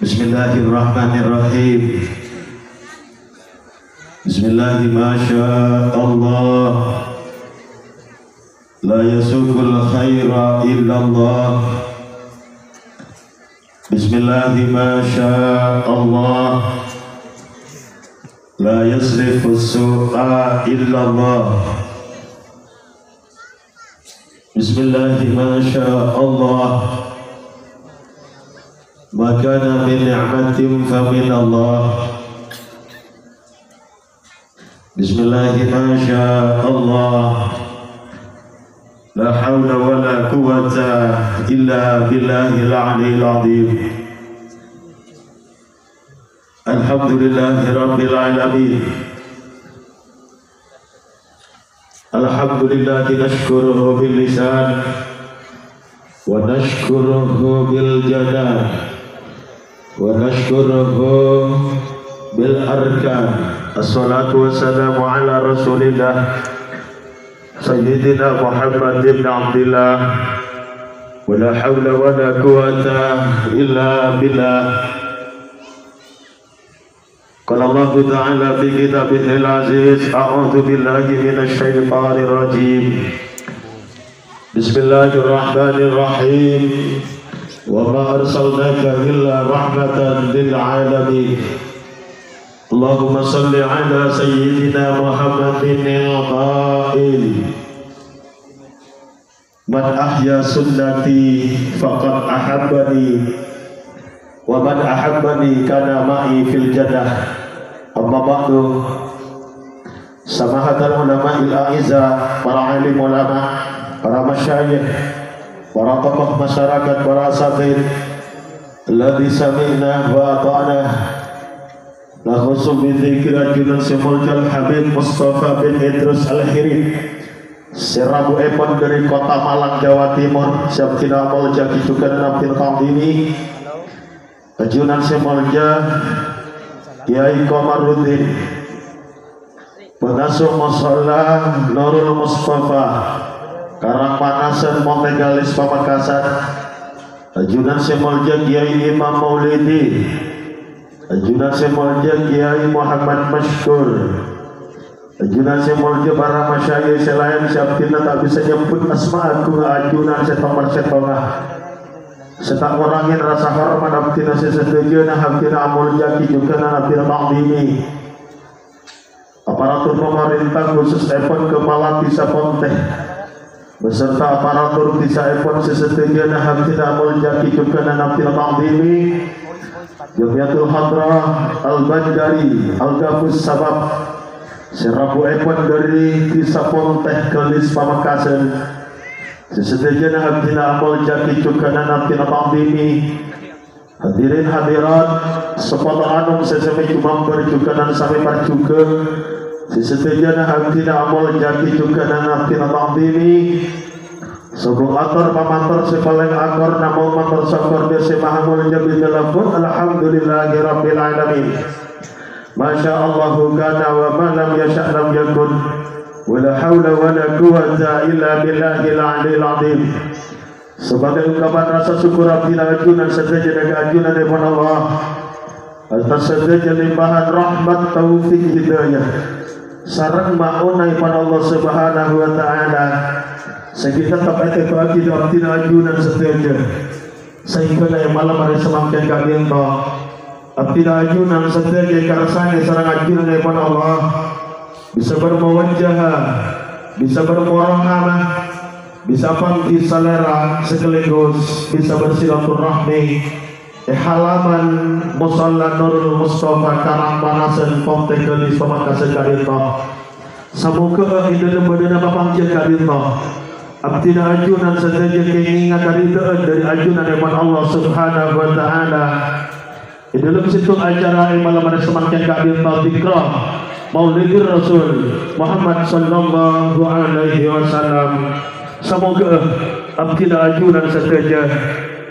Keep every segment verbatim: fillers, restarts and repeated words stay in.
Bismillahirrahmanirrahim. Bismillahi ma sya Allah. La yasuqul khaira illallah. Bismillahi ma sya Allah. La yasrifus su'a illallah. Bismillahi ma sya Allah. Ma kana min ni'matin fa min Allah. Bismillahi ma sya Allah. La haula wa la quwwata illa billahil aliyil azim. Alhamdulillahi rabbil alamin. Alhamdulillahi nashkuruhu bil lisan wa nashkuruhu bil janan wa nashkuruhu bil arkan. Assalatu wassalamu ala Rasulillah Sayyidina Muhammad ibn Abdillah. Wa la haula wa la quwwata illa billah. Qala Allahu ta'ala fi kitabihil aziz, a'udzu billahi minasy syaithanir rajim. Bismillahirrahmanirrahim. Wa ma arsalnaka illa rahmatan lil alamin. Allahumma shalli ala sayyidina Muhammadin al-qail, "Man ahya sunnati faqad ahabbani, wa man ahabbani kana ma'i fil jannah." Amma ba'du. Samahadal ulama'il a'izza, para alim ulama, para masyayikh, para tokoh masyarakat, para asatidz, alladzi sami'na wa ata'na. Nakhusu bi dzikri ajunan sè molja Al-Habib Mustafa bin Idrus Al-Hirid, sè rabuèpon dhâri Kota Malang, Jawa Timur, sè abdhina amoljâ'aghi jhughân abdhina ta'dhimi. Ajunan sè molja Kiai Komarudin, pengasuh Musholla Nurul Mustafa, Karangpanasan, Montegalis, Pamekasan. Ajunan sè molja Kiai Imam Maulidi. Ajunan sè molja Kiai Muhammad Masykur. Ajunan sè molja para masyayikh sè laèn sè abdhina ta' bisa nyebbhut asma aghungnga ajunan sè tomer sèttonga. Sè ta' ngorangè rasa hormat abdhina sè sadhâjâna abdhina amoljâ'aghi jhughân abdhina ta'dhimi. Aparatur pamarènta, khususèpon Kepala Dhisa Ponteh, beserta aparatur dhisaèpon sè sadhâjâna abdhina amoljâ'aghi jhughân abdhina ta'dhimi. Jamiyatul Hadrah Al-Bandari Al-Gafus Sabab, sè rabuèpon dhâri Dhisa Ponteh, Galis, Pamekasan, sè sadhâjâna abdhina amoljâ'aghi jhughân abdhina ta'dhimi. Hadirin hadirat, sapotoran sè samè jumambar jhughân samè parjhughân, sè sadhâjâna abdhina amoljâ'aghi jhughân abdhina ta'dhimi. Sobung ator pamator sè palèng akor namong mator sokkor dhâ' Sè Maha Molja bi' talafut, "Alhamdulillahi rabbil alamin. Ma sya Allahu kana wa ma lam yasya' lam yakun. Wa la haula wa la quwwata illa billahil aliyil azim." Sebagai ungkapan rasa syukur abdhina ajunan sadhâjâna ka ajunanèpon Allah atas sadhâjâ limpahan rahmat taufik hidayah sareng ma'ona'èpon Allah Subhanahu wa Ta'ala sè ghi' tettep ètèbâ'âghi ka abdhina ajunan sadhâjâ, saèngghâna è malem arè samangkèn ka'dinto abdhina ajunan sadhâjâ èkarsanè sareng ajunanèpon Allah, bisa bermuwajahah, bisa bermuraqabah, bisa pangghi salèra, sekaligus bisa bersilaturahmi è halaman Musholla Nurul Mustafa, Karangpanasan, Ponteh Galis, Pamekasan ka'dinto. Samoghâ è dhâlem bâdâna papanggiyân ka'dinto, abdhina ajunan sadhâjâ kèngènga karidhâ'ân dhâri ajunanèpon Allah Subhanahu wa Ta'ala. È dhâlem sèttong acara è malem arè samangkèn ka'dinto, dzikra Maulidir Rasul Muhammad sallallahu alaihi wasallam. Samoghâ abdhina ajunan sadhâjâ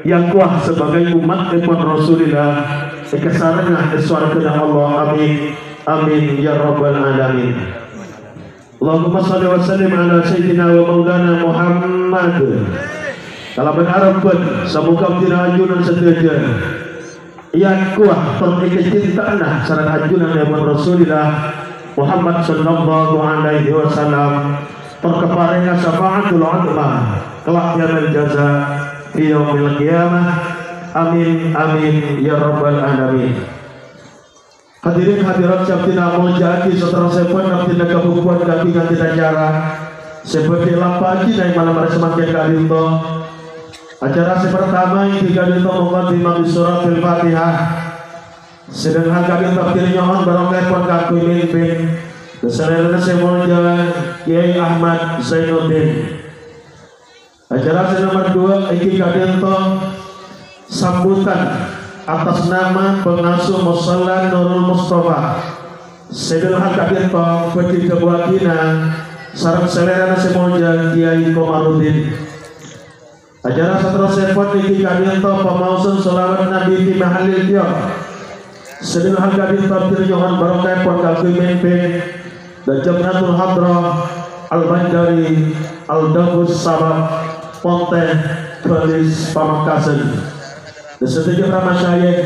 èangghuwâ sebagai ommattèpon Rasulillah, èkasarengnga è sowarghâna Allah. Amin. Amin ya rabbal alamin. Allahumma shalli wa sallim ala sayyidina wa maulana Muhammad. Kalabân arebbhân, samoghâ abdhina ajunan sadhâjâ Yâ kowa, tor èkacinta'ana sareng ajunanèpon Rasulillah Muhammad sallallahu alaihi wasallam, tor kaparèngnga syafa'atul 'uzma kelak yaumal jaza fi yaumil qiyamah. Amin, amin, ya rabbal alamin. Hadirin hadirat sè abdhina molja'aghi, saterrossèpon abdhina kabubuwân kaangghuy ngantèna acara sè bhâdhi èlampa'aghi è malem arè samangkèn ka'dinto. Acara sè partama èngghi ka'dinto muqaddimah bi suratil Fatihah. Sè dhâlem hal ka'dinto abdhina nyo'on barokahèpon kaangghuy mimpin salèrana sè molja Kyai Ahmad Zainuddin. Acara sè nomer duwâ' èngghi ka'dinto sambutan atas nama pengasuh Musalla Nurul Mustafa. Sè dhâlem hal ka'dinto bhâdhi èdhâbuwâghina sareng salèrana sè molja Kyai Komarudin. Acara saterrossèpon èngghi ka'dinto pamaosan shalawat Nabi fi mahallil qiyam. Sè dhâlem hal ka'dinto abdhina nyo'on barokahèpon kaangghuy mimpin Dajjal Natul Hadrah Al-Banjari Al-Dafus Sabab Pontè Galis Pamekasan. Sadhâjâ para masyayikh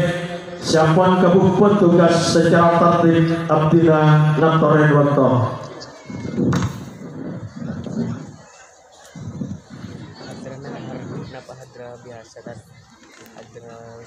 sè ampon kabubuwân tugas secara tertib abdhina ngatorè bâkto. Hadrah napa hadrah biyasa, Tan? Hadrah